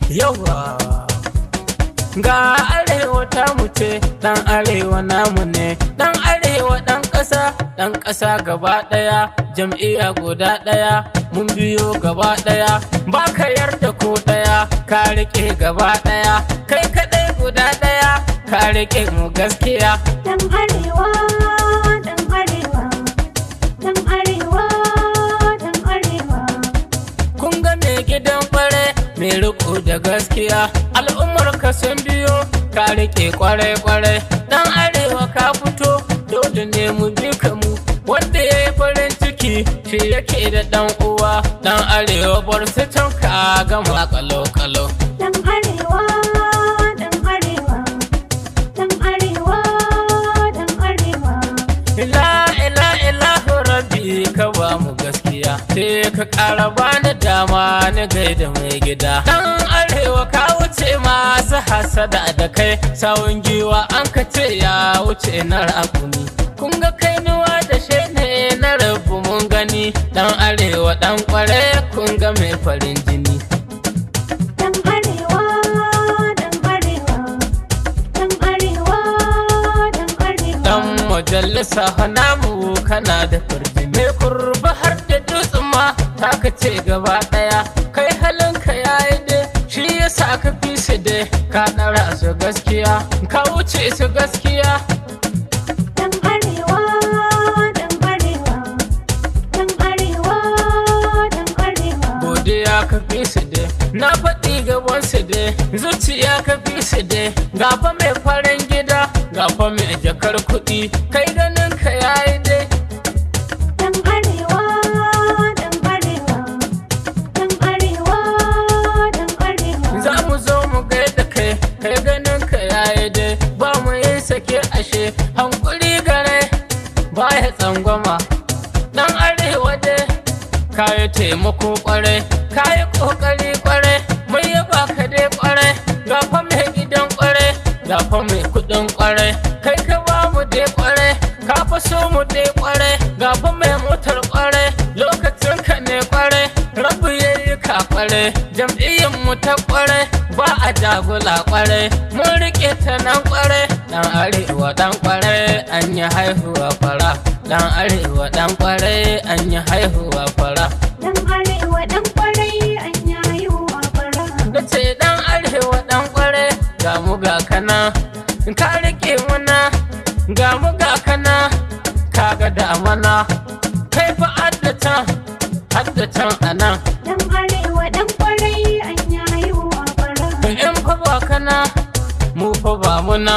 Yawa, ga arewa ta mu ce, dan arewa namu ne, dan arewa dan ƙasa, dan ƙasa gaba ɗaya, jam'iyya guda ɗaya, mun biyo gaba ɗaya, ba ka yarda ko ɗaya, ka riƙe gaba ɗaya, kai kaɗai guda ɗaya, ka riƙe mu gaskiya. Dan arewa, dan arewa, dan arewa, dan arewa. Kun ga mai gidan kware, mai riko da gaskiya, al'ummar ka sun biyo, ka rike kwarai kwarai. Dan arewa ka fito, dole ne mu bi ka mu. Wanda ya yi farin ciki shi yake da dan uwa, dan arewa bar su can ka gama kalau kalau. Dan arewa, dan arewa, dan arewa, dan arewa. Ila ila ilahu rabbi, ka ba mu gaskiya, sai ka ƙara bani dama ni gaida mai gida. Dan arewa ka wuce masu hasada da kai, sawun giwa an ka ce ya wuce na raƙumi. Kun ga kainuwa da shene na rabu mun gani, dan arewa dan kware, kun ga mai farin jini. Dan arewa, dan arewa, dan arewa, dan arewa. Dan majalisa namu kana da farji mai kurba har da dutsen ma taka ce gaba daya, kai halinka yayi dai shi yasa ka fi su dai, ka ɗara su gaskiya, ka wuce su gaskiya. Dan arewa, dan arewa, dan arewa, dan arewa. Godiya ka fi su dai, na faɗi gaban su dai, zuciya ka fi su dai, gafa mai farin gida, gafa mai jakar kuɗi, kai ganin ka yayi dai. Dan arewa, dan arewa, dan arewa, dan arewa. Za mu zo mu gaida kai, kai ganin ka yayi dai, ba mu yin sake ashe, hankuri gare baya tsangwama. Dan arewa dai, kayi taimako kwarai, kayi kokari kwarai, mun yaba ka dai kwarai, gafa mai gidan kwarai, gafa mai kudin kwarai, kai ka ba mu dai kwarai, ka fa so mu dai kwarai, gafa mai motar kwarai, lokacin ka ne kwarai, rabu yayi ka kwarai, jam'iyyar mu ta kwarai, ba a jagula kwarai, mun rike ta nan kwarai. Dan arewa dan kwarai, an yi haihuwa fara, dan arewa dan kwarai, an yi haihuwa fara. Dan arewa dan kwarai, an yi haihuwa fara. Da ce dan arewa dan kwarai, ga mu ga kana, ka rike muna, ga mu ga kana, ka ga damana, kai fa addatan addatan anan. Dan arewa dan kwarai, an yi haihuwa fara. In fa ba kana mu fa ba muna,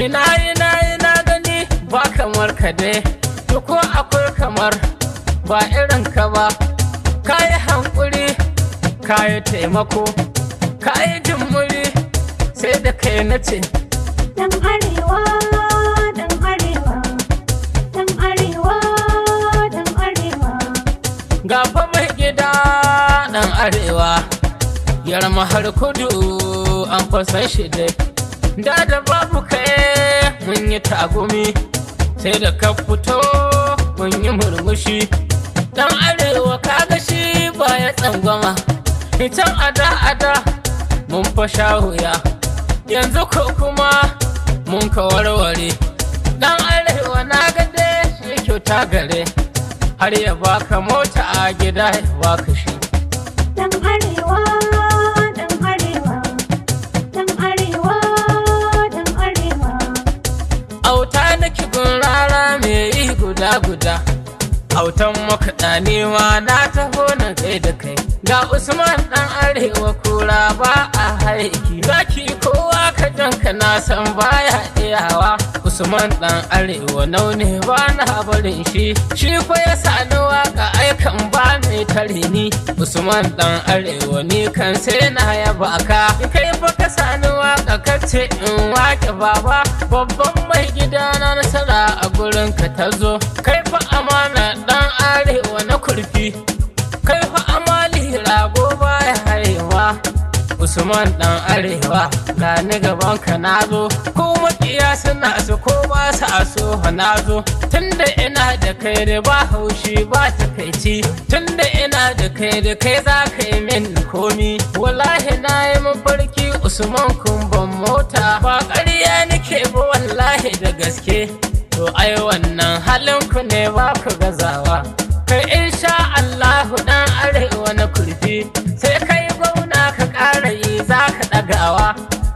ina ina ina gani ba kamar ka dai, to ko akwai kamar ba irin ka ba, kayi hankuri, kayi taimako, kayi jimmuri, sai da kai na ce. Dan arewa, dan arewa, dan arewa, dan arewa. Gafa mai gida dan arewa, yarma har kudu an fasan shi dai, da da babu kai mun yi tagumi, sai da ka fito mun yi murmushi. Dan arewa kaga shi baya tsangwama, can ada ada mun fa sha wuya, yanzu ko kuma mun ka warware. Dan arewa na ga dai shi kyauta gare, har ya baka mota a gida ya baka shi. Dan arewa, dan arewa, dan arewa, dan arewa. Auta nake gun rara mai yi guda guda, autan makaɗa ma na taho na gaida kai, ga Usman ɗan arewa, kura ba a haiki, zaki kowa ka janka na san baya iyawa. Usman ɗan arewa naune ba na barin shi, shi fa ya sani waka aikan ba mai tare ni. Usman ɗan arewa, ni kan sai na yaba ka, kai fa ka sani waka kace in wake baba, babban mai gida na, nasara a gurin ka ta zo. Kai fa amana ɗan arewa na kurfi, kai fa amali rago baya haihuwa. Usman dan arewa, gani gaban ka nazo, ko makiya suna su ko ba sa a so na zo. Tunda ina da kai da ba haushi ba takaici, tunda ina da kai da kai za ka yi min komi. Wallahi na yi mafarki Usman kumban mota, ba ƙarya nake ba wallahi da gaske. To ai wannan halin ku ne ba ku gazawa. Kai insha Allahu dan arewa na kurfi, sai kai gwamna ka ƙara yi za ka ɗagawa.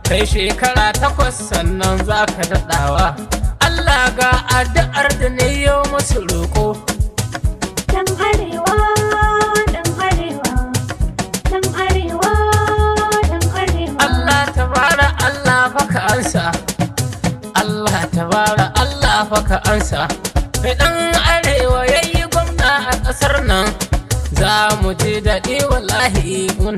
Kai shekara 8 sannan za ka daɗawa. Allah ga addu'ar da na yi musu roƙo. Dan arewa, dan arewa, dan arewa, dan arewa. Allah tabara Allah fa ka ansa. Allah tabara Allah fa ka ansa. Kai dan arewa yayi gwamna a ƙasar nan. Za mu ji daɗi wallahi mun